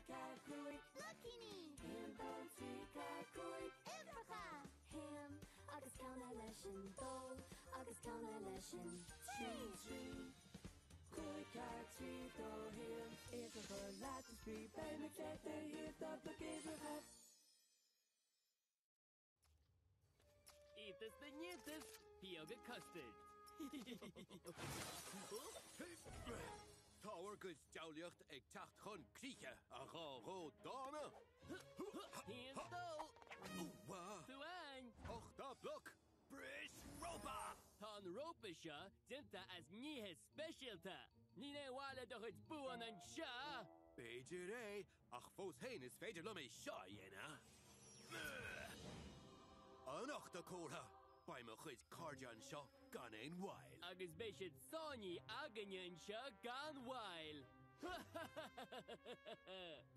4, 5. Bloicíní! 1, 2, 3, 4, 5. Uimhreacha! Haon agus ceann eile sin dó agus ceann eile sin 3. 3, 5, 4, 3, 2, 1. Uimhreacha leat a spraoi, beidh muid le do thaobh do bhloc uimhreacha. Iontas na n-iontas, pióga custard. Tá bhur gcuid diabhlaíocht ag teacht chun críche, a dhá ghó dána! Haon, dó! Uá! Tú ann! Ochtabloc! Bris rópa! Tá an rópa seo déanta as nithe speisialta. Níl aon mhaith le do chuid buanna anseo! B'fhéidir é, Ach fós féin is féidir liom é seo a dhéanamh. An Ochtachomhartha! Beidh mo chuid cairde anseo gan aon mhoill. Agus beidh siad sáinnithe againne anseo gan mhoill.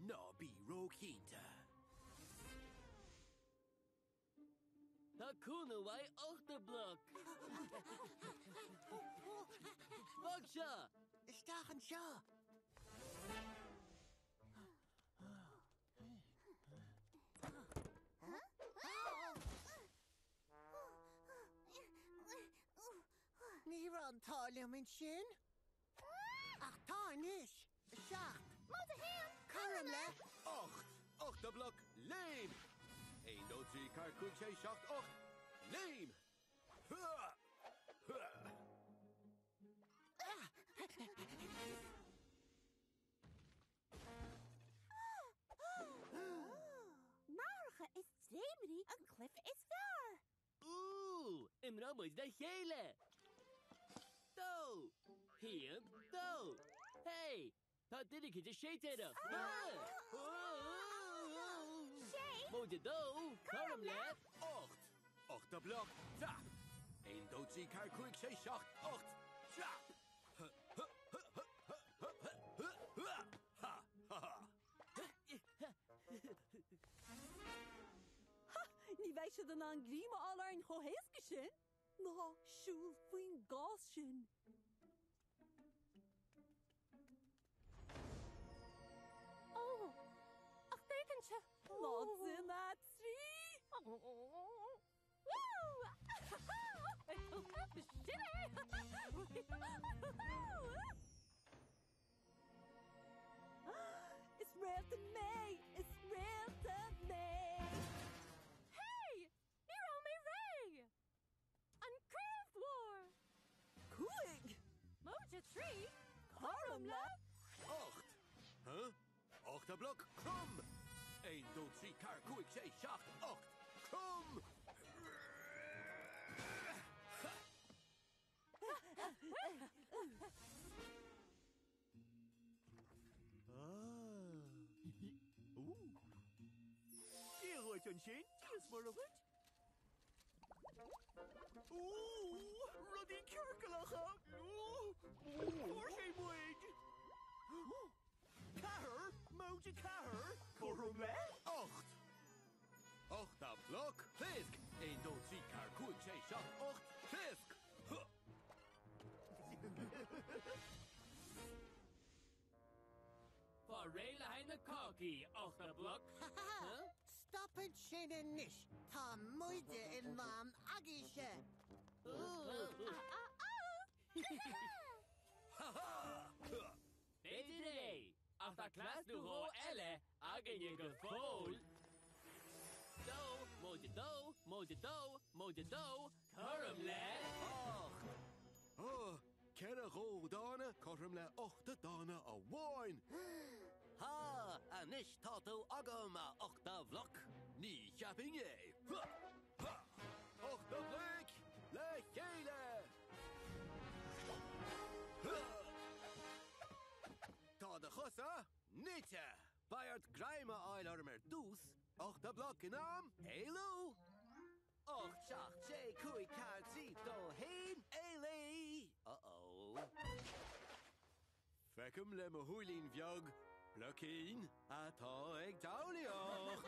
Ná bí róchinnte. Tá cúnamh uaidh Ochtabloc. Bog seo! Isteach anseo! Ní raibh an t-ádh liom ansin. Ach tá anois! 7. Móide 1! Cothrom le. 8! Ochtabloc, léim! 1, 2, 3, 4, 5, 6, 7, 8! Léim! Hua! Hua! Nathracha is dréimirí an cluiche is fearr! Úúú! Imreoidh muid le chéile! Dó! Haon, dó! Hey! Tá duine éicint ag séitéireacht! Sé! Móide dó! Cothrom le! 8! Ochtabloc, trap! 1, 2, 3, 4, 5, 6, 7, 8! Trap! Ha! Ha! Ha! Ha! Ní bheidh siad in ann greim a fháil orainn chomh héasca sin! Ná siúl faoin gcás sin! Ó! Ach d'fhéadfainnse! Ná déan é trí! Sin é! Is réalta mé! Is réalta mé! Hey! Ní raibh mé réidh! An Chraobh Mhór! 5! Móide 3! Cothrom le! 8! Huh? Ochtabloc, crom! 1, 2, 3, 4, 5, 6, 7, 8! Crom! Dia dhuit ansin, Dia is Muire dhuit. Ó, rudaí ciorclacha! Fuair sé muid! Ceathair, móide ceathair, cothrom le? 8! Ochtabloc, pléasc! 1, 2, 3, 4, 5, 6, 7, 8, pléasc! Fáil réidh le haghaidh na cácaí, Ochtabloc. Stop ansin anois! Tá muide in ann agaibhse! B'fhéidir é, ach tá cleas nó dhó eile againne go fóill. Dó, móide dó, móide dó, móide dó, cothrom le. 8! Ó, ceithre ghó dána cothrom le hochtadána amháin! Ha! Anois tá tú agam, a Ochtabhloc! Ní cheapfainn é! Ha! Ha! Ochtabhloic le chéile! Ha! Tá do chosa nite! Beidh ort greim a fháil orm ar dtús, Ochtabloc in am éalú! 8, 7, 6, 5, 4, 3, 2, 1, éalaigh! Uh-oh. Feicim le mo shúilín bheag bloicín atá ag diabhlaíocht!